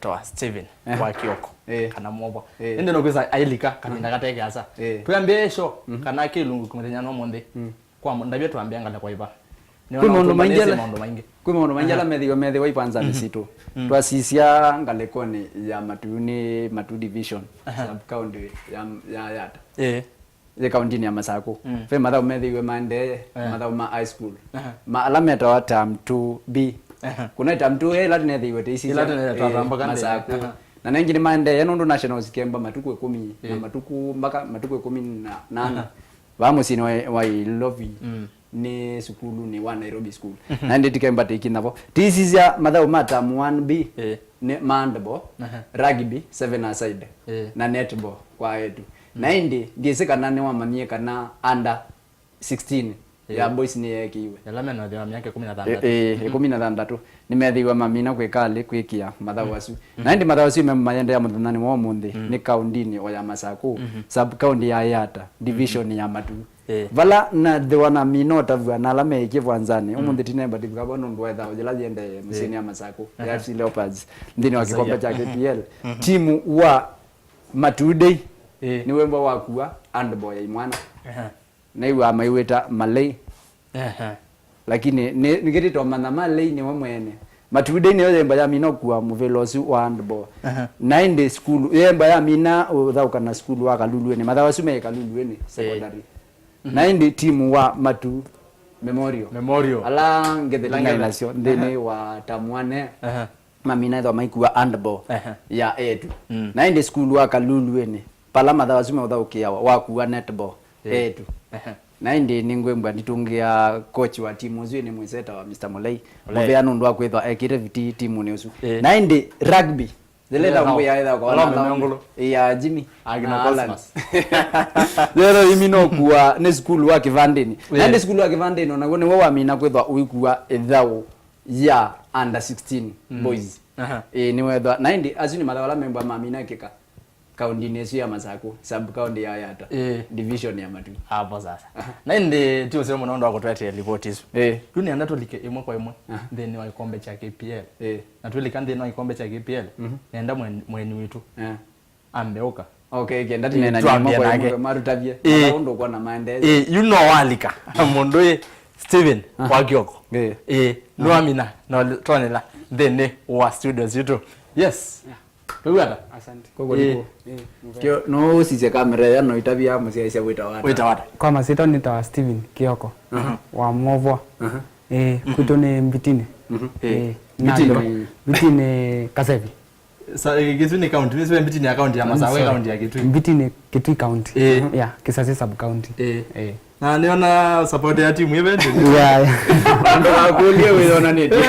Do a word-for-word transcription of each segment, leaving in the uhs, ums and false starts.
Toa Steven, ehe, wa Kioko, eh, kana Mwovo. Eh. Ĩndĩ no kwĩsa ailika kavinda, mm, kate kĩasa. Eh. Twĩambĩe show, mhm, kana kĩlungu kũmũthenya no mũnthĩ. Mm. Kwa mo-, ndavye twambĩa ngalĩko ĩva. Kwĩ maũndũ maingĩ ala, maũndũ maingĩ, kwĩ maũndũ maingĩ ala, aha, methĩiwe, methĩiwe ipanzanĩ, mhm, sitũ. Mm. Twasisya ngalĩkonĩ ya Matu, nĩ Matu Division, aha, sub county ya, ya Yata. Eh. Yĩ kauntinĩ ya Masakũ. Mm. Ve mathaũ methĩiwe maendee, eh, mathaũ ma high school. Aha. Ma, ala metawa term two B. Aha. Kuna term two A ĩla tũnethĩiwe tĩisisya, ĩla tũnethĩiwe, eh, twatambũka nthĩ. Masakũ. Aha. Na nengĩ nĩmaendee nũndũ nationals kemba matukũ ĩkũmi, na, eh, matukũ, mpaka matukũ ĩkũmi na nana. Aha. Vaa mũsyĩnĩ wa, wa Ilovi, mm, nĩ sukulunĩ wa Nairobi School. Mhm. Na ĩndĩ tũkemba tĩikinya vo. Tĩisisya mathaũ ma term one B, eh, nĩ ma handball, aha, rugby, seven a side, eh, na netball kwa etu. Mm. Na ĩndĩ, ndyĩsĩ kana nĩwamanyie kana under sixteen, eh, ya boys nĩyeekĩiwe. Ala mena thĩ wa myaka ĩkũmi na thanthatũ. Eh, eh, mm, ĩkũmi na thanthatũ. Nĩmethĩiwe mamina kwĩka alĩ kwĩkĩa mathaũ, mm, asu. Mm. Na ĩndĩ mathaũ asu me mayendeea mũthenyanĩ wa ũmũnthĩ, mm, nĩ kaundinĩ o ya Masakũ, mm, sub county ya Yata, division, mm, ya Matu. Eh. Vala nathĩwa namina ũtavw'a na ala me kĩwanzanĩ, mm, ũmũnthĩ tinemba ndivika vo nũndũ wa ĩthaũ yĩla yĩendee mũsyĩnĩ, eh, ya Masakũ, aha, ya F C Leopards, nthĩnĩ wa kĩkombe kya K P L. Mhm. Timu wa Matu Day, eh, nĩwembwa wakua handball ya imwana. Aha. Naiw'aa maiwĩta Malei. Aha. Lakini nĩ, nĩkĩtĩtwe manya Malei nĩwe mwene. Matu Day nĩyo yemba yamina ũkua mũvĩla ũsu wa handball. Aha. Na ĩndĩ sukulu, yemba yamina ũthaũka na sukulu wa Kaluluĩnĩ. Mathaũ asu me Kaluluĩnĩ, eh, secondary. Mhm. Na ĩndĩ timu wa Matu Memorial. Memorial. Ala ngethete, ala ngethete, nasyo nthĩnĩ, aha, wa term one. Aha. Mamina ethwa maikua handball, ehe, ya etu. Mm. Na ĩndĩ sukulu wa Kaluluĩnĩ, pala mathaũ asu meũthaũkĩawa, wakua netball, eh, etu. Ehe. Na ĩndĩ nĩngwĩmbwa nditũngĩa coach wa timu ũsu nĩ mwĩseta wa Mister Mulei. Mulei. Mũvea nũndũ wa kwĩthwa ekĩte vitii timunĩ ũsu. Eh. Na ĩndĩ rugby, yĩla ĩthaũngũ ya ĩthaũka wa Nalaũ, ya Jimmy. Akina Alan. Cosmas. Yero imi no kua nĩ sukulu wa Kĩvandĩnĩ. Na, eh, ĩndĩ sukulu wa Kĩvandĩnĩ, onaw'o nĩwe wamina kwĩthwa ũikua ĩthaũ ya under sixteen, mm, boys. Aha. Ĩĩ, nĩwethwa. Na ĩndĩ asu nĩ mathaũ ala membwa mamina kĩka kaundinĩ ĩsu ya Masakũ, sub county ya Yata, ĩĩ, division ya Matu. Hapo sasa. Aha. Na ĩndĩ ti ũseo mũno ũndũ wa kũtwetea ripoti isu. Ĩĩ. Yu nĩenda tũlike ĩmwe kwa ĩmwe, aha, nthĩnĩ wa gĩkombe kya K P L. Ĩĩ. Na twĩlika nthĩnĩ wa gĩkombe kya K P L, mhm, nĩenda mwen-, mweni witũ, eh, ambe ũka. Okay, kenda, eh, tũneena twambie namo kwa nake. Ĩmwe, marutavye. Eh. Mata ũndũ ũkwona maendeee. Eh, yu no walika. Mũndũ ĩ Steven, ah, wa Kioko. Eh. Eh, ah, nĩwamina, no twanĩla nthĩnĩ wa studio sitũ. Yes. Yeah. Twĩw'ata? Asante. Koko, eh, nĩkuo. Eh, mũvea. Kyo, no ũsisye kamera ya no itavya mũsyaĩĩsya wĩta wata. Wĩta wata? Kwa masyĩtwa nĩtawa Steven Kioko. Aha. Wa Mwovwa. Aha. Eh, mhm, kwitũ nĩ Mbitinĩ. Mhm. Eh, eh, Mbitinĩ. Nando. Mbitinĩ Kasevi. Sa-, eh, Kitui nĩ county, nĩ sio Mbitinĩ ya county ya Masawe, sorry, county ya Kitui. Mbitinĩ Kitui County. Eh. Yeah, Kisasi sub county. Eh. Eh. Na nĩona support ya timu ĩvendi. Yeah, yeah. Andũ makũlye wĩyonanĩtye.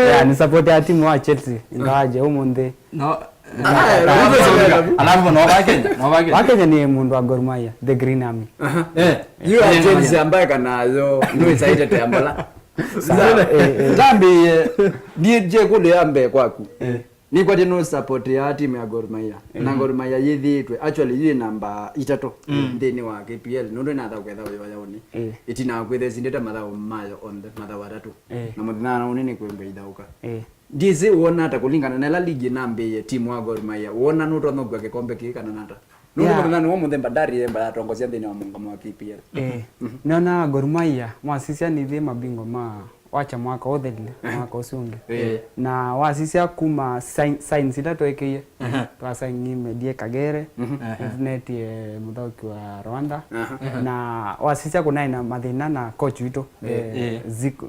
Yeah, nĩ support ya timu wa Chelsea. Ingawaje ũmũnthĩ. No. Ah, alafu no wa Kenya, no wa Kenya. Wa Kenya nĩ mũndũ wa Gor Mahia, the Green Army. Aha. Eh. You are, eh, Chelsea ambaye kana yo, ndio excited ya mbala. Sasa, eh, eh, tambi, eh, ndiye je kule ambe kwaku. Eh. Nĩkwatĩ nũ support ya timu ya Gor Mahia. Na, mm, Gor Mahia yĩthĩĩtwe, actually, yĩ namba itatũ, mm, nthĩnĩ wa K P L, nũndũ ĩnathaũka ĩthaũ yoyaũnĩ. Mm. Ĩtina wa kwĩthĩa ĩsindĩte mathaũ mayo onthe, mathaũ atatũ. Mm. Na mũthenya wa ũnĩ nĩkwĩmbwa ithaũka. Mm. Ndiĩsĩ wona ata kũlingana na ĩla ligi ĩnambĩĩe, timu wa Gor Mahia, wona nũtonya ũkua kĩkombe kĩĩ kana nata? Nũndũ, yeah, mũthenya nĩ wa mũthemba Bandari yemba yatongosya nthĩnĩ wa mũngamo wa K P L. Eh, mhm, nĩona Gor Mahia, mwasisya nĩthyĩ mabingwa ma wacha mwaka ũthelile, eh, mwaka ũsu ũngĩ. Eh. Na wasisya kuma sign-, signs ila twekie, aha, twasaini Meddie Kagere, mhm, aha, nĩtũnetie mũthaũki wa Rwanda. Aha. Na wasisya kũnaĩ na mathĩna na coach witũ, eh, eh, eh, Ziko,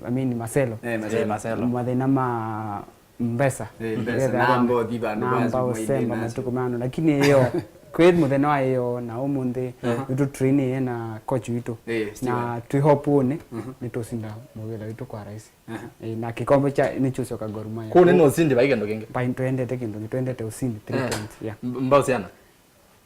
I mean, Marcelo. Eh, Marcelo. Eh, Marcelo. Mathĩna ma mbesa. Eh, mbesa. Ngetha namba ũthi vandũ namba vasu ũsemba mwainĩ matukũ mano, lakini ĩyo, kwĩ mũthenya wa ĩyo na ũmũnthĩ, aha, witũ train ĩĩ na coach witũ. Eh, na Steven. Twĩ hope ũnĩ, mhm, nĩtũsinda mũvĩla witũ kwa rahisi. Aha. Eh, na kĩkombe kya nĩkyũsyoka Gor Mahia. Kũu nĩ no ũsindi vai kĩndũ kĩngĩ. Vai, twendete kĩndũ, nĩtwendete ũsindi, three, eh, points, yeah. Mb-, mbao siana?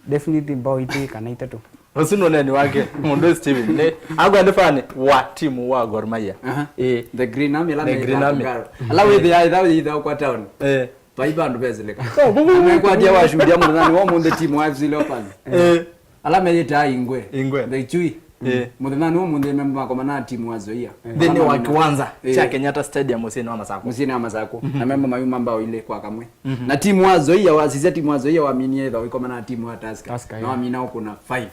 Definitely mbao itĩ kana itatũ. Ũsu nĩ ũneeni wake, mũndũ ũyũ Steven. Nĩ, agwa nĩ fan wa timu wa Gor Mahia. Aha. Eh. The Green Army, ala, the Green Army. Ala wĩthĩa ĩtha, ĩtha kwa town. Eh. Vai vandũ vesilĩka. Oh, bu-, bu-, bu-, mekwatia washuhudia mũthenya wa ũmũnthĩ timu wa F C Leopards. Eh. Ala meyĩtaa Ingwe. Ingwe. The Chui. Eh. Mũthenyanĩ ũmũnthĩ memba makomana na timu wa Nzoia. Nthĩnĩ wa kĩwanza kya Kenyatta Stadium mũsyĩnĩ wa Masako. Mũsyĩnĩ wa Masako. Na memba mayuma mbao ilĩ kwa kamwe. Na timu wa Nzoia, wasisya timu wa Nzoia waminie ĩthao ikomana na timu wa Tusker. Tusker, na wamina ũkũna five.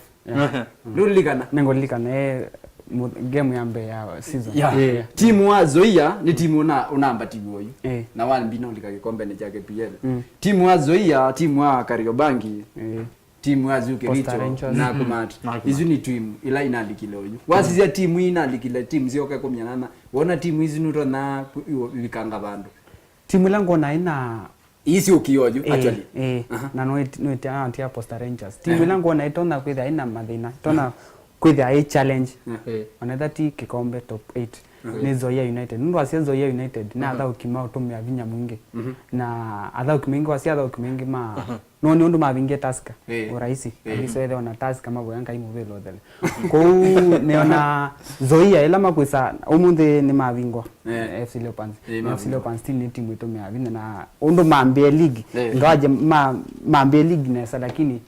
Nũlilikana? Nĩngũlilikana, eh, mu- game ya mbee ya season. Yeah. Timu wa Nzoia nĩ timu ũna- ũnambatiw'e oyu. Eh. Na wambina ũlika kĩkombenĩ kya K P L. Timu wa Nzoia, timu wa Kariobangi, timu wa Zuke Posta Richo, Rangers. Na Kumati. Isu nĩ timu ila inalikile oyu. Wasisya timu ii inalikile, timu syoka ĩkũmi na nana. Wona timu isu nũtonya kũ- iwo- ivikanga vandũ. Timu ila ngona ina Isi ũkio oyu, eh, actually. Eh, na no it- no it- ah, tia Posta Rangers. Timu ila ngona itonya kwĩthĩa ina mathĩna, itonya kwĩthĩa ĩ challenge. Eh. Onetha ti kĩkombe top eight. Nĩ Nzoia United. Nũndũ wasya Nzoia United, na athaũki maũtũmĩa vinya mwingĩ. Na athaũki maingĩ, wasya athaũki maingĩ ma no nĩ ũndũ mavingie Tusker. Eh. Ũraisi. Eh. Aliso ethe ona Tusker mavoya Ngai mũvĩla ũthele. Kũu nĩona Nzoia ĩla makwĩsa ũmũnthĩ nĩ mavingwa. Eh. F C Leopards. Eh, F C Leopards still nĩ timu ĩtũmĩa vinya na ũndũ mambĩe ligi. Eh. Ngawaje ma- mambĩe ligi nesa, lakini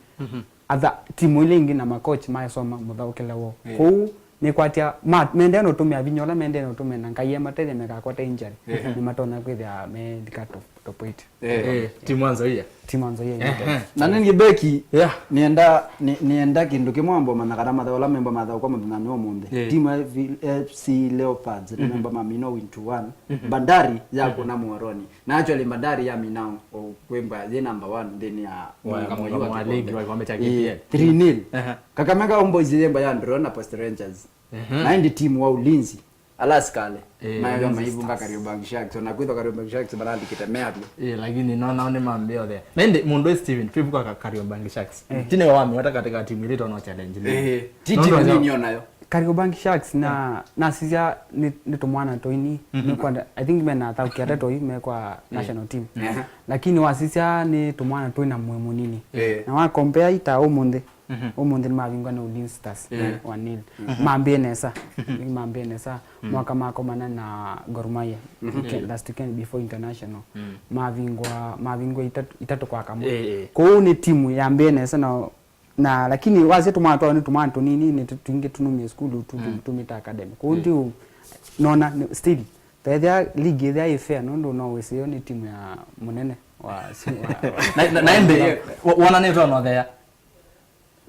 atha timu ile ingĩ na makochi maesoma mũthaũkĩle woo. Eh. Kũu nĩkwatya ma- mendee nũtũmĩa vinya ũla mendee nũtũmĩa na Ngai ematethya mekakwata injury. Eh. Nĩmatonya kwĩthĩa melika top, top eight. Eh. Eh, timu wa Nzoia. Timu wa Nzoia United. Na nĩngĩ Beki, yeah, nĩenda nĩ- nĩenda kĩndũ kĩmwe ambo mana kana mathaũ ala memba mathaũ kwa mũthenyanĩ wa ũmũnthĩ. Yeah. Timu ya F- F C Leopards nĩ memba mamina win to one. Bandari ya kuna Muhoroni. Na actually Bandari ya mina o kwĩmba yĩ number one nthĩnĩ ya mũũngamo wa ligi wa kĩkombe kya K P L. Three nil. Kakamega Homeboyz yĩmba ya draw na Posta Rangers. Na ĩndĩ timu wa Ulinzi ala asikali maĩva maivunga Kariobangi Sharks, ona kwĩthwa Kariobangi Sharks maralikite meavyo. Eh, lakini no nao nĩ mambĩe ũthea. Na ĩndĩ mũndũ Steven, twĩvuka ka- Kariobangi Sharks. Tine wa mĩweta katika timu ile tona challenge. Eh, ti timu nini onayo. Kariobangi Sharks na nasisya nĩ nĩ tũmwana tũini. Nĩ kwa I think mena athaũki atatũ yu me kwa national team. Lakini wasisya nĩ tũmwana twĩna mũĩ mũnini. Eh. Na wa compare ita ũmũnthĩ. Ũmũnthĩ nĩmavingwa nĩ Ulinzi Stars, one nil. Mambĩe nesa. Mambĩe nesa. Mwaka makomana na Gor Mahia. Weekend, last weekend before international. Mavingwa, mavingwa itatũ, itatũ kwa kamwe. Eh, eh. Kũu nĩ timu yambĩe nesa na, na lakini wasya tũmwana twao nĩ tũmwana tũnini, nĩ tũ- twingĩ tũnumie sukulu tu- tu- tumĩta academy. Kũu ndiu nona nĩ- still. Tethĩa ligi ĩthĩa ĩ fair nũndũ no wĩsĩ yo nĩ timu ya mũnene wa, wa, wa Na- na- na ĩndĩ, wa- wona nĩtwona ũthea.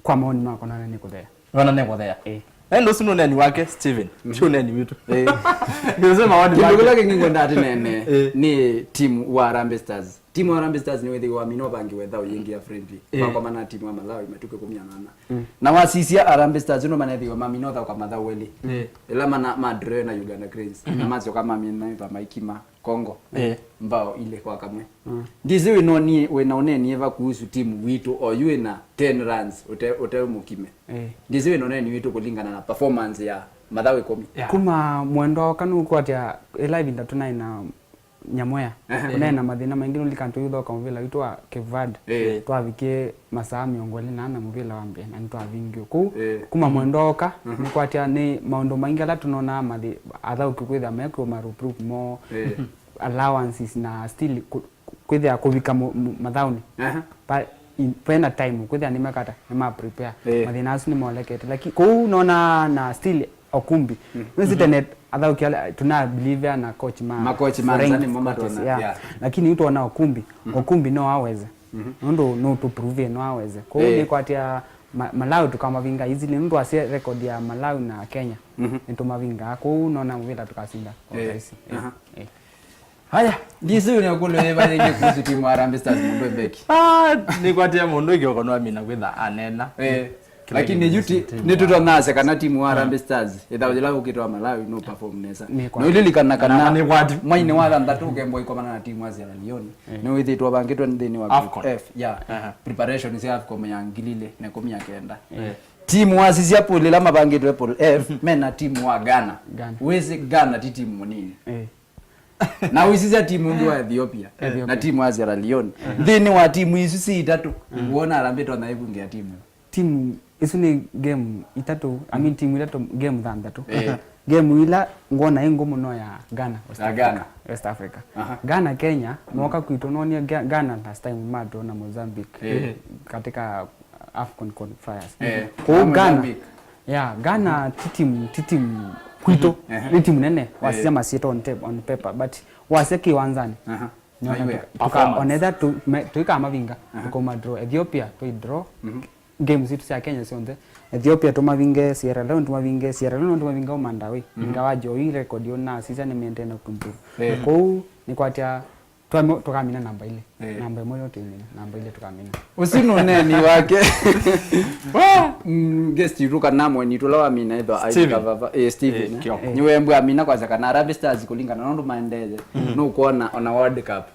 Kwa maoni makwa nana nĩ kũthea. Wona nĩ kũthea. Eh. Na ĩndĩ ũsu nĩ ũneeni wake, Steven. Ti ũneeni witũ. Eh. Nĩ ũsu maoni kĩndũ make. Kĩla kĩngĩ ngwenda atĩ nene, eh, nĩ timu wa Harambee Stars. Timu wa Harambee Stars nĩ wĩthĩwa wamina ũvangi wetha ũyĩngĩa friendly. Eh. Makomana na timu wa Malawi matukũ ĩkũmi na nana. Na wasisya Harambee Stars no manethĩwa mamina ũthaũka mathaũ elĩ. Eh. Ĩla mana ma draw na Uganda Cranes. Na masyoka mamina maikima Congo. Eh. Mbao ilĩ kwa kamwe. Ndisi wĩna ũni- wĩna ũneni eva kuhusu timu witũ oyu wĩna ten runs ũte- ũteũmũkime. Eh. Ndisi wĩna ũneni witũ kũlingana na performance ya mathaũ ĩkũmi. Yeah. Kuma mwendo oka nũkwatya ĩla ĩvinda tũnaĩ na nyamwea. Ehe. Tũnaĩ na mathĩna maingĩ nũlika tũyũthoka mũvĩla witũ wa Cape Verde. Eh. Twavikie masaa mĩongo ĩlĩ na ana mũvĩla wa mbee na nĩtwavingiwe kũu. Eh. Kuma mwendo oka nĩkwatya nĩ maũndũ maingĩ ala tũnonaa mathi athaũki kwĩthĩa mekwĩo marupurupu moo. Eh. Allowances na still ku- ku- kwĩthĩa kũvika mu- mu- mathaũnĩ. Aha. Pa- in- pena time kwĩthĩa nĩmekata nĩma prepare. Eh. Mathĩna asu nĩmolekete lakini kũu nona na still Okumbi. Nĩsĩ tene athaũki ala tũna believe na coach ma Makochi ma nza French nĩmo coaches, matona, yeah. Yeah. Lakini yu twona Okumbi, Okumbi no aweze. Nũndũ no tũprove no aweze. Kũu nĩkwatya ma- Malawi tũkamavinga easily nũndũ asie record ya Malawi na Kenya. Nĩtũmavingaa. Kũu nona mũvĩla tũkasinda kwa rahisi. Eh. Aha. Eh. Haya, ndisi ũnĩ ũkũlũ yĩva yĩngĩ kuhusu timu wa Harambee Stars mũndũ Beki. Ah, nĩkwatĩa mũndũ ĩkĩoko no amina kwĩtha anena. Eh, lakini yuti nĩtũtonase kana timu wa Harambee Stars ĩthaũ yĩla ũkĩtwa Malawi no perform nesa. Nĩkwatĩ. No ililikana kana mwai-inĩ wa thanthatũ ũkembwa ikomana na timu wa Sierra Leone. Nĩwĩthĩtwe vangĩtwe nthĩnĩ wa Group F, yeah. Preparation sya AFCON ya ngili ilĩ na ĩkũmi na kenda. Timu wasisya pool ĩla mavangĩtwe pool F, mena timu wa Ghana. Ghana. Wĩsĩ Ghana ti timu mũnini. Eh. Na ũisisya timu ũngĩ wa Ethiopia, Ethiopia, na timu wa Sierra Leone. Nthĩnĩ wa timu isu si itatũ, wona Harambee ĩtonya ĩvungĩa timu. Timu isu nĩ game itatũ, I mean timu itatũ game thanthatũ. Eh. Game ila ngona ĩ ngũmũ no ya Ghana, West Africa. Ghana. West Africa. Aha. Ghana, Kenya, moka kwitũ nonie Ga- Ghana last time matũ na Mozambique. Eh. Katika AFCON qualifiers. Eh. Kũu Ghana. Mozambique. Yeah, Ghana ti timu, ti timu kwitũ, mhm, ehe, nĩ timu nene, wasisya, eh, masyĩtwa on tape, on paper, but wasya kĩwanzanĩ. Aha. Nĩona. Aiwe, tuka-, performance. Onetha tu-, me-, tũikamavinga, aha, tũkauma draw. Ethiopia, twĩ draw. Mhm. Games itũ sya Kenya syonthe. Ethiopia tũmavinge, Sierra Leone tũmavinge, Sierra Leone tũmavinga ũmanda wĩ. Mhm. Ingawa joyu record yo nasisya nĩ maintain na kuimprove. Eh. Kwoou nĩkwatya Twame-, tũkamina namba ilĩ. Eh. Namba ĩmwe yo tũimina, namba ilĩ tũkamina. Ũsu nĩ ũneeni wake. Wa, mm, guest witũ kana mweni witũ ũla wamina ethwa Steven. Aika vava, eh, Steven, eh, eh. Kioko. Nĩwembwa amina kwasya kana Harambee Stars kũlingana na ũndũ maendee. Mhm. Nũkwona ona World Cup.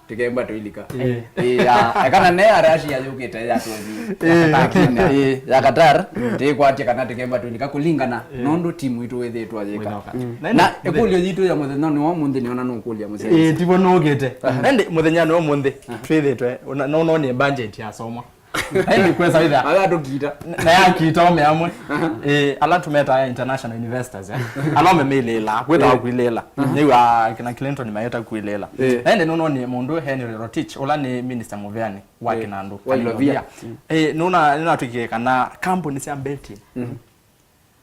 Tũkemba tũilika. Eh. Eh, ya, ekana ne ya Russia yũkĩte ya twenty. Eh. Lakini, eh, ya Qatar, tĩkwatya kana tũkemba tũilika kũlingana, eh, na ũndũ timu itũ ĩthĩtwa yĩka. Wĩthoka. Mm. Na ĩkũlyo yitũ ya mũthenya nĩ wa ũmũnthĩ nĩona nũkũlya mũsyaĩĩsya. Ĩĩ, tivo nũkĩte. Aha. Ĩndĩ mũthenya nĩ ũmũnthĩ, aha, twĩthĩtwe, ũna-, nũnoonie budget yasomwa. Ĩndĩ kwesa wĩtha. Ala tũkita. Na yakita ome amwe. Aha. Ĩĩ, ala tũmetaa international investors, eh. Ala ome mĩlĩla, kwĩtha, ĩĩ, kwĩlĩla. Aha. Nĩwa kina Clinton mayeta kwĩlĩla. Ĩĩ. Na ĩndĩ nũnoonie mũndũ Henry Rotich, ũla nĩ minister mũveani wa, ĩĩ, kĩnandũ. Wa Ilovia. Ilovia. Mm. Ĩĩ, nũna, nĩnatwĩkie kana kambuni sya betting. Mm.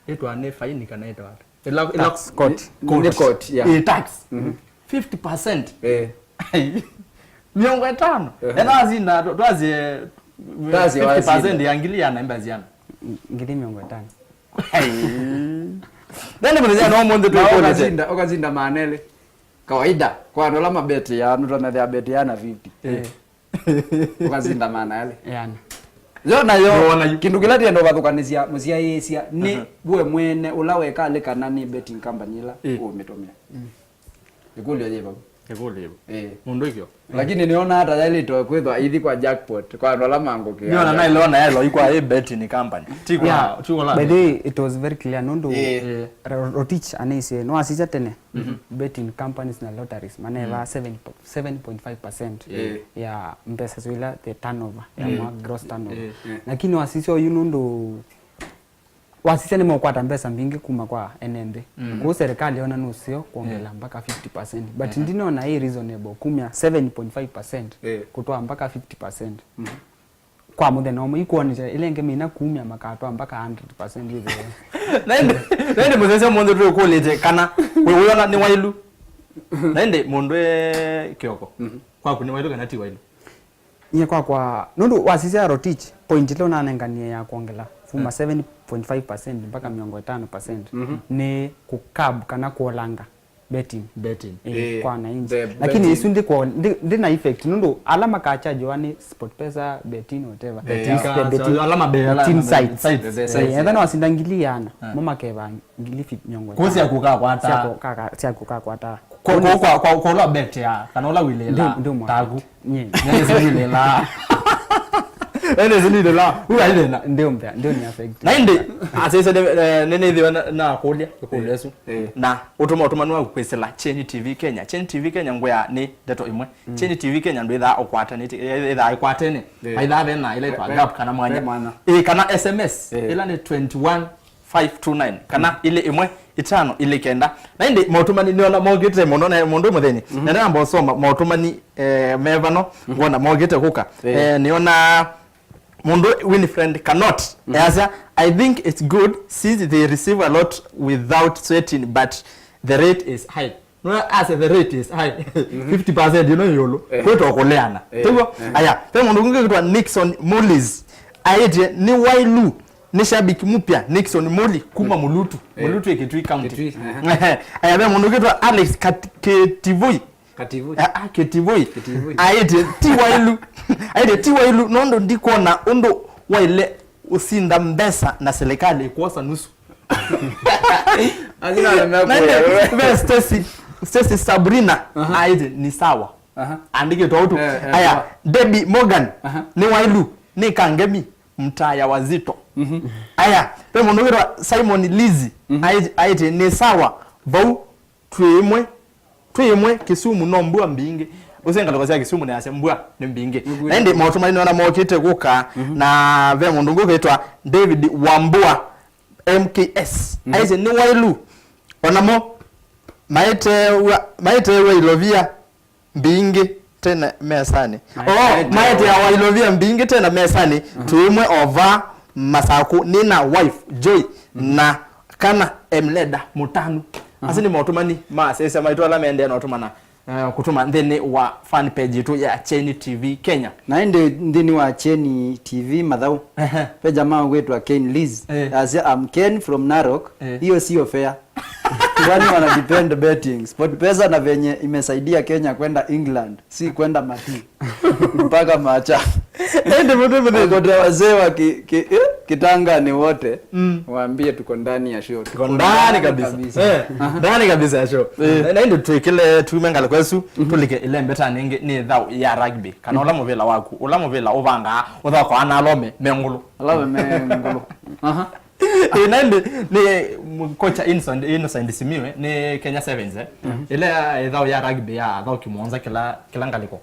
Ĩtwa nĩ faini kana ĩtwa ata? Ĩla, ĩla tax, court. Nĩ, nĩ court, yeah. Ĩ, tax. Mhm. Fifty percent. Eh. Ai. Mĩongo ĩtano. Eh. Ena azinda, twa-, twazie, twazie fifty percent wazinda. Ya ngili ya namba ziana. Ngili mĩongo ĩtano. Ai. Nani mũthenya no mũndũ. Na twĩkũlĩte. Ũkazinda, ũkazinda maana elĩ. Kawaida, kwa andũ ala mabeti ya, nũtanathia beti ya na fifty. Eh. Ũkazinda maana elĩ. Yana. Yo nayo, yo nayo. Kĩndũ kĩla ndĩenda ũvathũkanĩsya mũsyaĩĩsya nĩ, aha, we mwene ũla wekalĩ kana nĩ betting company ĩla, ĩ, ũũmĩtũmĩa. Mm. Ĩkũlyo yĩ vau. Ĩkũlyo yĩ vau. Ĩ. Mũndũ ikyo. Lakini nĩona ata yaĩlĩte kwĩthwa ithi kwa jackpot, kwa andũ ala mangũkĩa. Nĩona naĩlona yaĩlwa ikwa ĩ betting company. Ti kwa, yeah, ti kwa la. By the way, it was very clear, nũndũ, ĩ, Ro-, Rotich anĩisye, nĩwasisya tene, mhm, betting companies na lotteries, maneva, mm, seven po-, seven point five percent, yeah, ya mbesa syo ila the turnover, ya, mm, mwa gross turnover. Yeah. Yeah. Lakini wasisya oyu nũndũ wasisya nĩmeũkwata mbesa mbingĩ kuma kwa ene nthĩ. Mm. Kwoou serikali yona nũseo kwongela, yeah, mpaka fifty percent. But, yeah, ndinona ĩ reasonable kumya seven point five percent, yeah, kũtwaa mpaka fifty percent. Mm. Kwa mũthenya ũmwe, ikwonete ĩla ĩngĩ mĩina kumya makatwaa mpaka hundred percent ĩthĩwe. Na ĩndĩ, na ĩndĩ mũsese mũndũ twĩkũlĩte kana wĩ wĩona nĩ wailu. Na ĩndĩ mũndũ e Kioko. Mhm. Kwaku nĩ wailu kana ti wailu? Nyie kwakwa, nũndũ wasisya Rotich, point ĩla ũnanenganie ya kwongela kuma, mm, seven point five percent mpaka mĩongo ĩtano percent, mhm, nĩ kũcurb kana kũolanga betting. Betting. Eh, eh, kwa wananchi. The lakini betting. Isu ndiko, ndi, ndina effect. Nũndũ ala makachargewa nĩ SportPesa, betting, whatever. Betting. It's the ka-, betting, so, ala mabe-, ala betting mabe-, sites. Sites. The, the, eh, sites, etha yeah. Nĩwasinda ngili ĩana, ah, mo makeva ngili fi-, mĩongo ĩtano. Kũsya kũkakwata. Sya kũkaka-, sya kũkakwata. Kwa, kwa, kwa, kwa, kwa ũla betea, kana ũla wilĩla. Ndi, ndi mwa taku. Nye. Nĩsĩ wilĩla. Nĩsĩ wilĩla. Uga ilena. Ndi umpea, ndi ni affect. Na ĩndĩ, asese nĩ, eh, nĩ, nĩthĩwe na, na kũlya, kũlya ĩsu. Eh. Na ũtũma, ũtũmani wa kwĩsĩla Kyeni T V Kenya. Kyeni T V Kenya ngwĩa nĩ ndeto ĩmwe. Mm. Kyeni T V Kenya ndwĩthaa ũkwatanĩte, eh, ĩthaa ĩkwatene. Eh. Aithaa vena ĩla ĩtwa, ve-, gap kana mwanya. Ve mwanya. Eh, kana S M S, eh, ĩla nĩ twenty one five two nine, kana, mm, ilĩ ĩmwe, ĩtano, ilĩ kenda. Na ĩndĩ maũtũmani nĩona mokĩte mũno, na mũndũ mũtheni. Mhm. Na nĩnamba ũsoma maũtũmani, eh, mevano, mhm, ngona mokĩte kũka. Eh. Eh, nĩona mũndũ Winifred Kanot, mhm, easya, "I think it's good since they receive a lot without sweating, but the rate is high." Nona ase the rate is high. Mhm. Fifty percent, you know, yolo. Eh. Kwĩtwa kũleana. Eh. Tiguo? Eh. Aya, ve mũndũ ũngĩ wĩtwa Nixon Mullis. Aĩtye, "Nĩ wailu, nĩ shabiki mupya, Nixon Muli, kuma, mm, Mulutu." Eh. Mulutu ĩ Kitui County. Kitui, eh. Aya, ve mũndũ wĩtwa Alex Kat-, Kitivui. Kativui. Ah, ah, Kitivui. Kitivui. Aĩtye, "Ti wailu." Aĩtye, "Ti wailu, nũndũ ndikwona ũndũ waile ũsinda mbesa na serikali ĩkwosa nusu." Akina nĩ mekuya. Na ĩndĩ, ve Stacy, Stacy Sabrina, aha, aĩtye, "Ni sawa." Aha. Andĩkĩtwe ũtu. Eh, eh, aya, sawa. Debbie Morgan, aha, "Nĩ wailu, nĩ kangemi, mtaya wazito." Mhm. Aya, ve mũndũ wĩtwa Simon Lizzy, mhm, aĩtye, aĩtye, "Nĩ sawa, vau twĩ ĩmwe, twĩ ĩmwe, Kisumu no mbua mbingĩ." Ũsĩ ngalĩko sya Kisumu nĩasya mbua nĩ mbingĩ. Nĩ mbingĩ. Na ĩndĩ maũtũmani nĩona mokĩte kũka, mhm, na ve mũndũ ũngĩ ũkĩtwa David Wambua, M K S. Mhm. Aĩtye, "Nĩ wailu. Onamo maĩtewa, maĩtewa ilovia mbingĩ tena mesanĩ." Maĩ-, oh, maĩtewa. Maĩteawa ilovia mbingĩ tena mesanĩ. Mhm. Twĩ ĩmwe ova Masaku, nĩna wife, Joy. na kana Emleda Mũtanu. Asu nĩ motũmani ma asyaĩĩsya maitũ ala maendee na ũtũmana, eh, kũtũma nthĩnĩ wa fan page yitũ ya Kyeni T V Kenya. Na ĩndĩ nthĩnĩ wa Kyeni T V Mathaũ, ehe, ve jamaa wĩtwa Ken Liz. Eh. Asya, "I'm Ken from Narok. Eh. Hiyo sio fair." Kwani wana depend betting. SportPesa na venye imesaidia Kenya kwenda England, si kwenda Mati. Mpaka macha. Ende mũndũ mũthĩ. Kote wazee wa ki, ki, eh, Kitangani wote, mm, waambie tuko ndani ya show. Tuko ndani kabisa. Eh, ndani kabisa ya show. Eh. Na, na ĩndĩ twĩkĩle tume ngalĩko ĩsu, tũlike ĩlembetanĩ ĩngĩ nĩ thaũ ya rugby. Kana ũla mũvĩla waku, ũla mũvĩla ũvangaa, ũthakwa ana alome me ngũlũ. Alome me ngũlũ. Aha. Ĩ, na ĩndĩ nĩ kocha Innocent, Innocent Simiwe, nĩ Kenya Sevens, eh. Ĩla ĩthaũ ya rugby ya athaũki mũonza kĩla, kĩla ngalĩko.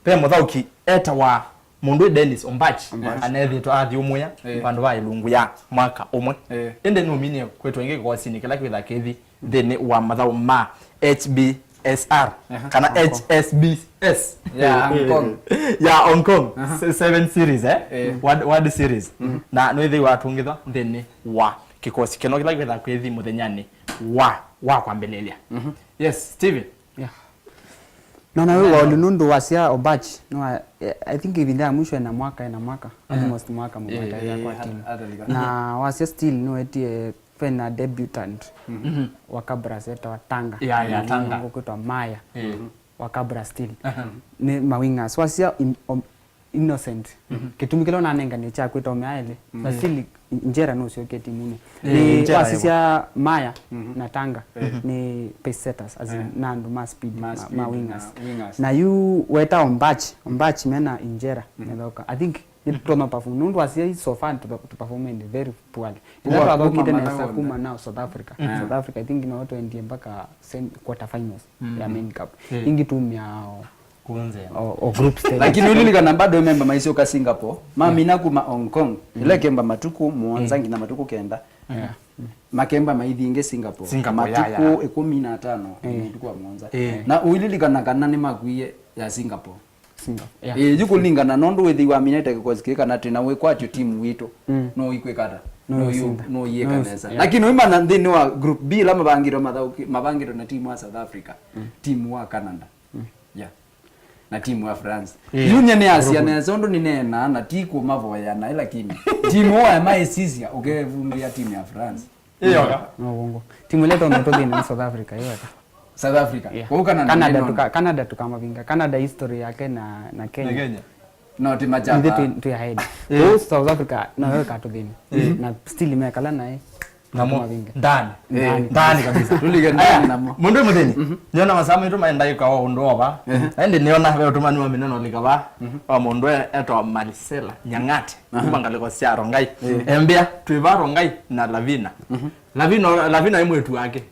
Ve mũthaũki etawa mũndũ Dennis Ombach, Ombach, anethĩtwe athiũmũĩa, eh, vandũ va ĩlungu ya mwaka ũmwe. Eh. Ĩndĩ nũminie kwĩtwa ĩngĩ kĩkosinĩ kĩla kĩtha kĩthi nthĩnĩ wa mathaũ ma H B S R, aha, kana Hong Kong. H S B S. Ya Hong Kong. Ya Hong Kong. Aha. Se-, seven series, eh? Eh. World, World Series. Mhm. Na nĩwĩthĩiwe atũngĩthwa nthĩnĩ wa kĩkosi kĩno kĩla kĩtha kwĩthi mũthenyanĩ wa, wa kwambĩlĩlya. Mhm. Yes, Steven. Yeah. Nona wĩ waũlĩ nũndũ wasya Obach, no, I, I think ĩvinda ya mwisho ena mwaka, ena mwaka, aha, almost mwaka mũgwata, eh, ya kwa, eh, timu. Hata lika. Na wasya still nĩwetie vena debutant, mhm, wa Kabras etawa Tanga. Ya, ya, Tanga. Ngũkwĩtwa Maya. Eh. Wa Kabras still. Aha. Nĩ ma wingers. Wasya im-, om-, Innocent. Mhm. Kĩtumi kĩla ũnanengane kya kwĩta ome aĩlĩ. Mm. Na still Njera nũsyokie timunĩ. Eh, nĩ Njera wasisya Maya, mhm, na Tanga, mhm, nĩ pace setters, as in, eh, na andũ ma speed, ma, ma speed, ma wingers. Na wingers. Na yu weta Ombach, Ombach mena Injera, mhm, methoka. I think nĩtũma perform. Nũndũ wasya so far tũ, tũ perform very poorly. Poor, ĩla twathokite nesa kuma nao South Africa. Mm. South Africa, I think, no twendie mpaka sem-, quarter finals, mm, ya Main Cup. Mm. Ingi tumia o, o, o group stage. Lakini ulilikana bado memba maisyoka Singapore. Mamina kuma Hong Kong. Mm. Ĩla kemba matuku mũonza, mm, nginya matuku kenda. Yeah. Makemba maithi ingi Singapore. Singapore, yeah, yeah. Matuku ĩkũmi na atano, eh, matuku wa mũonza. Eh. Na uililikana kana nĩmakuie ya Singapore. Singapore, yeah. Eh, yu kũlingana nũndũ wĩthĩwa aminĩte kĩkosi kĩĩ kana twĩ na wĩkwatyo timu witũ, mm, no ikwĩka ata? No, no yu-, isinda, no iĩka, no is-, nesa. Yeah. Lakini ũimana nthĩnĩ wa group B ĩla mavangĩtwe mathaũki-, mavangĩtwe na timu wa South Africa, mm, timu wa Canada. Mm. Yeah. Na timu wa France. Yeah. Yu nye nĩasya nesa ũndũ nĩneenaa na ti kũmavoya naĩ, lakini timu wa maĩsisya ũkevungĩa timu ya France. Ĩyoka. No wongo. Timu ĩla ĩtonya tũthĩnĩ nĩ South Africa, ĩyoka. South Africa. Yeah. Kwa Canada, Canada nĩ tuka-, Canada tukamavinga. Canada history yake na, na Kenya. Na Kenya. No, ti machapa. Ithe twĩ, twĩ ahead. Eh. Kwa South Africa, no yo katũthĩnĩ. Eh. Na still mekala naĩ. Namo. Tukamavinga. Ndani. Eh. Ndani. Ndani kabisa. Tulike ndani. Aya, namo. Mũndũ mũthĩni. Mhm. Nĩona masaa maitũ maenda ĩka o ũndũ ova. Mhm. Na ĩndĩ nĩona ve ũtũmani wa mĩneno lika va. Mhm. Wa mũndũ e-, etwa Marcela Nyang'ate. Aha. Kuma ngalĩko sya Rongai. Eh. Embĩa, twĩ va Rongai na Lavina. Mhm. Lavina, Lavina ĩ mwĩtu wake.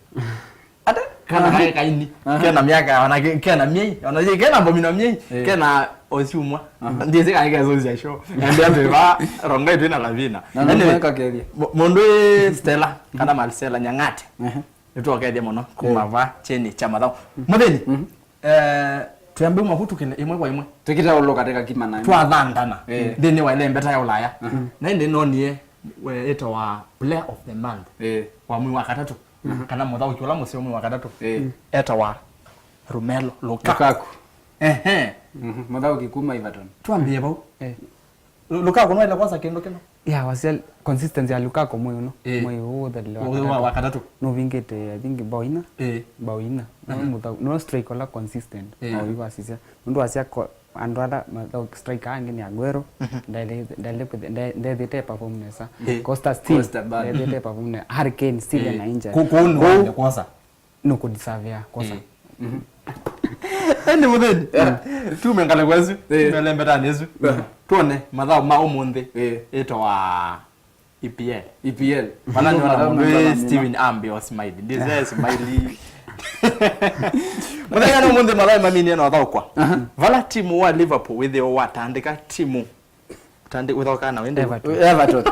Ata? Kana kaĩ kaini. Aha. Kena myaka, ona ke-, kena myei, ona ye-, kena mbomino myei, eh, kena osyumwa. Aha. Ndiĩsĩ kana kesũsya show. Embĩa twĩ va Rongai twĩ na Lavina. Na anyway, nũmweka kethia. Mu-, mũndũ ĩ Stella, kana Marcela Nyang'ate. Aha. Nĩtũkethia mũno kuma, eh, va Kyeni kya Mathaũ. Mũthĩni. Mhm. Eh, twĩambe uma vu tũkĩle ĩmwe kwa ĩmwe. Tũkĩtaũlũka teka kima na ĩmwe. Twathandana, eh, nthĩnĩ wa ĩlembeta ya Ũlaya. Mhm. Na ĩndĩ nonie we ĩtawa player of the month, eh, wa mwei wa katatũ. Mhm. Kana mũthaũki ũla mũseo mwei wa katatũ. Eh. Etawa Romelu Lukaku. Lukaku. Ehe. Mhm. Mũthaũki kuma Everton. Twambie vau. Eh. Lu-, Lukaku nwaĩle kwosa kĩndũ kĩno? Yeah, wasya consistency ya Lukaku mwei ũno. Eh. Mwei ũũ ũthelile wa, wa, wa katatũ. Katatũ. Nũvingĩte, I think, bao ina. Eh. Bao ina. No, mhm, mũthau-, no strike ũla consistent. Eh. Bao iwasisya. Nũndũ wasya ko-, andũ ala mathaũ striker angĩ nĩ Aguero. Mhm. Ndaĩle, ndaĩle kwĩthĩ-, nde-, ndethĩte perform nesa. Eh. Costa still. Costa bado. Ndethĩte perform nesa. Harry Kane still, eh, ena injury. Kũ-, kũu nĩ kwosa. Nũkũdeserve kwosa. Eh. Mhm. Ĩndĩ mũthĩni. Yeah. Tume ngalĩko ĩsu. Eh. Tume lembetanĩ ĩsu. Yeah. Tuone mathaũ ma ũmũnthĩ. Eh. Ĩtawa E P L. E P L. Vala nĩ ona mũndũ wĩ Steven Ambi o smile. Ndĩse smile. Mũthenya nĩ ũmũnthĩ mathaũ maminie na ũthaũkwa. Aha. Vala timu wa Liverpool wĩthĩo watandĩka timu. Tandĩ-, ũthaũkaa na wende? Everton. Everton.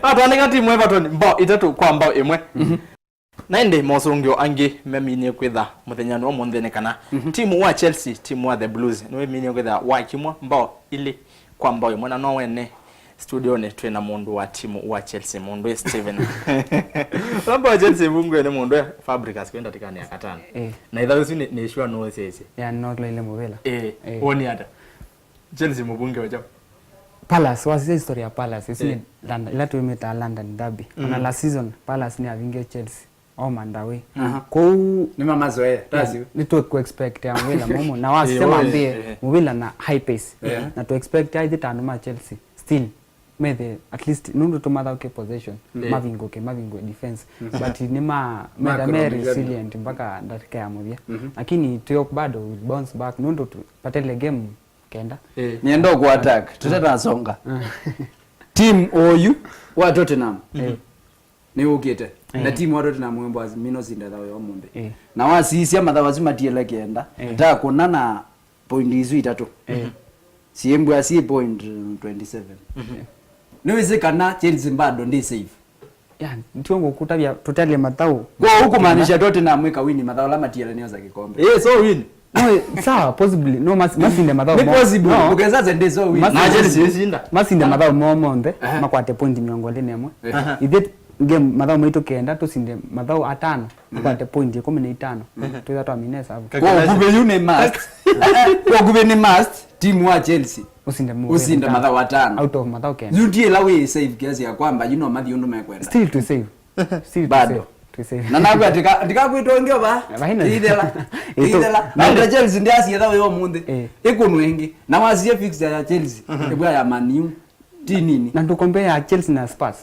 Watandĩka timu Everton mbao itatũ kwa mbao ĩmwe. Mhm. Na ĩndĩ mosũngĩo angĩ meminie kwĩtha mũthenyanĩ wa ũmũnthĩ nĩ kana, mhm, timu wa Chelsea, timu wa The Blues, nĩwĩminie kwĩtha wakimwa mbao ilĩ kwa mbao ĩmwe, na no wene Studio-nĩ twĩ na mũndũ wa timu wa Chelsea, mũndũ wĩ Steven. Ũla wa Chelsea vungwe nĩ mũndũ e Fabregas kwĩ ndatĩkanĩ ya katano. Eh. Na ĩthaũ ĩsu nĩ, nĩ sure nũũsyaĩsye. Ya, no tulaile mũvĩla. Eh, eh. Woni ata? Chelsea mũvunge wa kyaũ? Palace, wasisya history ya Palace, ĩsu nĩ London, ĩla twĩmĩtaa London derby. Ona last season, Palace nĩyavingie Chelsea. Home and away. Aha. Kwoou nĩmamazoea, yeah, tasio. Nĩtũkũexpectia mũvĩla mũmũ. Na wasisya mambĩe mũvĩla na high pace. Yeah. Na tũexpectia ithitano ma Chelsea. Still, methe at least, nũndũ tũmathaũke possession. Yeah. Mavingũke, mavingũe defense. But nĩma, metha me resilient mpaka ndatĩka ya mũthya. Lakini twĩ bado will bounce back. Nũndũ tũpatele game kenda. Eh. Nĩenda kũattack. Tũtanasonga. Team ũyu wa Tottenham. Eh. Nĩwũkĩte. Na timu wa Tottenham wĩmbwa mino sinda thaũ ya ũmũnthĩ. Eh. Na wasisya mathaũ asu matiele kenda, takũna na point isu itatũ. Eh. Siĩmbwa si point twenty seven. Nĩwĩsĩ kana Chelsea bado ndĩ safe. Ya, ndio ngũkũtavya tũtele mathaũ. Kwa ũkũmaanisha Tottenham ĩkawini mathaũ ala matiele nĩosa kĩkombe. Eh, so win. No, sawa, possibly. No, mas-, masinde mathaũ. Nĩ possible. No. Ũkesa sende so win. Masinde, na Chelsea ĩsinda, masinde mathaũ moo monthe, makwate point mĩongo ĩlĩ na ĩmwe. Ithe game mathaũ maitũ kenda, tũsinde mathaũ atano, makwate point ĩkũmi na itano. Twĩtha twamine savu. Kwa ũkuvĩ yu nĩ must. Kwa ũkuvĩ nĩ must, timu wa Chelsea. Usinde mu-, usinde mathaũ atano. Out of mathaũ kenda. Yu ndiĩla wĩ safe kiasi ya kwamba, you know, mathi ũndũ mekwenda. Still to save. Still bado. Tũsĩ-, tũsĩ. Na nakw'a tika, ndikakwĩtwa ũngĩ va? Vaina. Ithela. Ithela. Na ndio Chelsea ndiasie thaũ yo mũnthĩ. Eh. Ĩkũnwe ĩngĩ. Na wasie fixture ya Chelsea. Ĩbwa ya Man U. Ti nini. Na ndũkombea Chelsea na Spurs.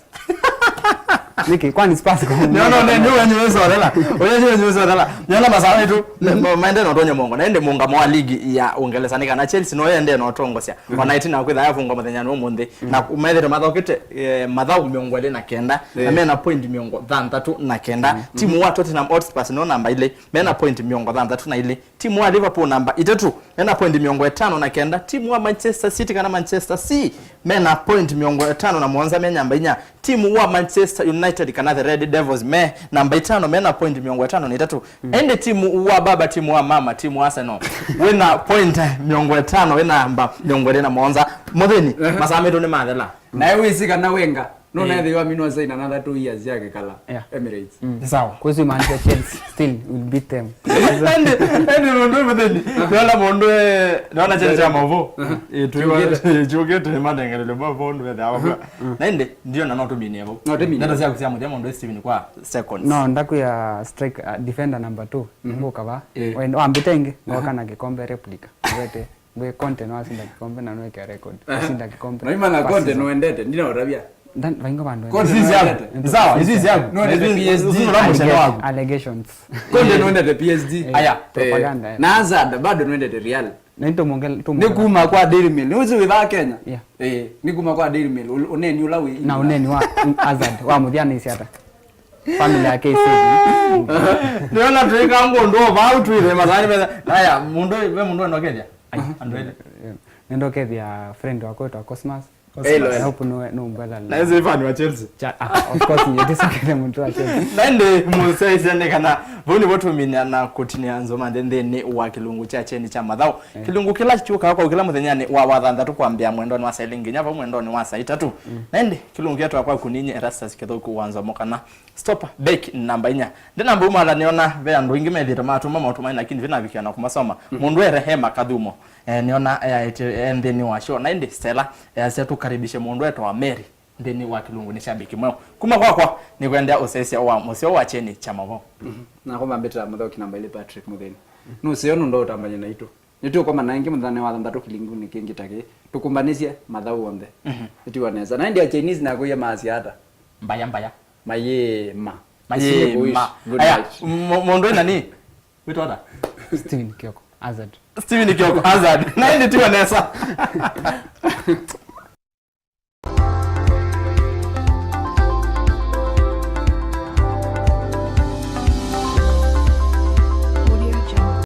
Nĩkĩ? Kwani Spurs kwa no, no, no, ndio wenye wewe solela. Wenye wenye wewe solela. Nĩona masaa maitũ, ma-, maende na ũtonye mũongo. Na ĩndĩ mũngamo wa ligi ya Ũngelesa nĩ kana Chelsea no yende na ũtongosya. Ona ĩtina wa kwĩtha yavungwa mũthenya nĩ ũmũnthĩ. Na methĩte mathaũkĩte, eh, mathaũ mĩongo ĩlĩ na kenda, na mena point mĩongo thanthatũ na kenda. Timu wa Tottenham Hotspur no namba ilĩ, mena point mĩongo thanthatũ na ilĩ. Timu wa Liverpool namba itatũ, mena point mĩongo ĩtano na kenda. Timu wa Manchester City kana Manchester C, mena point mĩongo ĩtano na mũonza, me namba inya. Timu wa Manchester United kana the Red Devils me namba itano, mena point mĩongo ĩtano na itatũ. Ĩndĩ timu wa baba, timu wa mama, timu wa Arsenal, wĩna point mĩongo ĩtano, wĩna namba mĩongo ĩlĩ na mũonza. Mũthĩni, masaa maitũ nĩmathela. Nawe wĩsĩ kana Wenger, no nethĩwa mino sign another two years yake kala Emirates. Nĩ sawa. Kwĩsĩ maanisha Chelsea still will beat them. Ĩndĩ, ĩndĩ nũndũ mũthĩni, nĩona mũndũ, eh, nĩona Chelsea ya mavo. Eh, twĩwa, chukĩte, manengerele mavo, ndũ wethe awa. Na ĩndĩ, ndio na no tũminie vau. No tũminie. Ndeto syaku sya mũthya mũndũ Steven kwa seconds. No, ndakwĩa strike, uh, defender number two. Ngũka va. Eh. Wambĩte ĩngĩ, ngoka na kĩkombe replica. Ngwete, ngwĩ Conte no asinda kĩkombe na nweke record. Asinda kĩkombe. Noimana Conte nwendete, ndina ũtavya. Vaingo vandũ. Conte nwendete. Sawa, ici syaku. Nwendete P S G. Allegations. Conte nwendete P S G. Aya. Propaganda. Na Hazard bado nwendete Real. Na nĩ tũmũngel-, tũmũngel-, nĩ kuma kwa Daily Mail. Nĩ ũsĩ wĩ vaa Kenya? Yeah. Eh, nĩ kuma kwa Daily Mail. Ũ-, ũneni ũla wĩ na ũneni wa Hazard wa mũthya nĩ ata? Family yake ĩsĩ. Nĩona twĩka ngũndũ o vau twĩthe mathani metha. Aya, mũndũ, we mũndũ endokethya? Ai, andũ ethĩ. Nĩndokethya friend wakwa wĩtwa Cosmas. Cosmas. I hope nũmbwetha. Na ĩsĩ fan wa Chelsea. Cha-, ah, of course, nĩ ndĩsokete mũndũ wa Chelsea. Na ĩndĩ mũsyaĩsya nĩ kana vau nĩvo tũminia na kũtinia nzoma nthĩ nthĩnĩ wa kĩlungu kya kyeni kya mathaũ. Eh. Kĩlungu kĩla kyũkaa kwa kĩla mũthenyanĩ wa wathanthatũ kwambĩa mwendonĩ wa saa ilĩ nginya vau mwendonĩ wa saa itatũ. Mm. Na ĩndĩ kĩlungu kĩetwa kwa kũninye Erastus Kĩthũku wa Nzomo kana Stop Bake namba inya. Ndĩ namba umala nĩona ve andũ aingĩ methĩte matũma maũtũmani lakini vinavikia na kũmasoma. Mm. Mũndũ e Rehema Kathumo, eh, nĩona eaĩtye e nthĩnĩ wa show. Na ĩndĩ Stella easya tũkaribishe mũndũ etwa Mary nthĩnĩ wa kĩlungu nĩ shabiki mweũ. Kuma kwakwa nĩkwendea ũsesya wa mũseo wa kyeni kya mavo. Mhm. Nakwa mambĩtĩra mũthaũki namba ilĩ Patrick Mũthĩni. Nũseo nũndũ ũtambany'a naitũ. Nĩtũkomana ĩngĩ mũthenya wa thanthatũ kĩlungunĩ kĩngĩ ta kĩĩ. Tũkũmbanĩsye mathaũ onthe. Mhm. Ĩtiwa nesa. Na ĩndĩ a Chinese nakũie maasya ata? Mbaya, mbaya. Mayĩĩma. Mayĩĩma. Good night. Aya, m-, mũndũ wĩ nani? Wĩtwa ata? Steven Kioko, Hazard. Steven Kioko, Hazard. Na ĩndĩ tiwa nesa.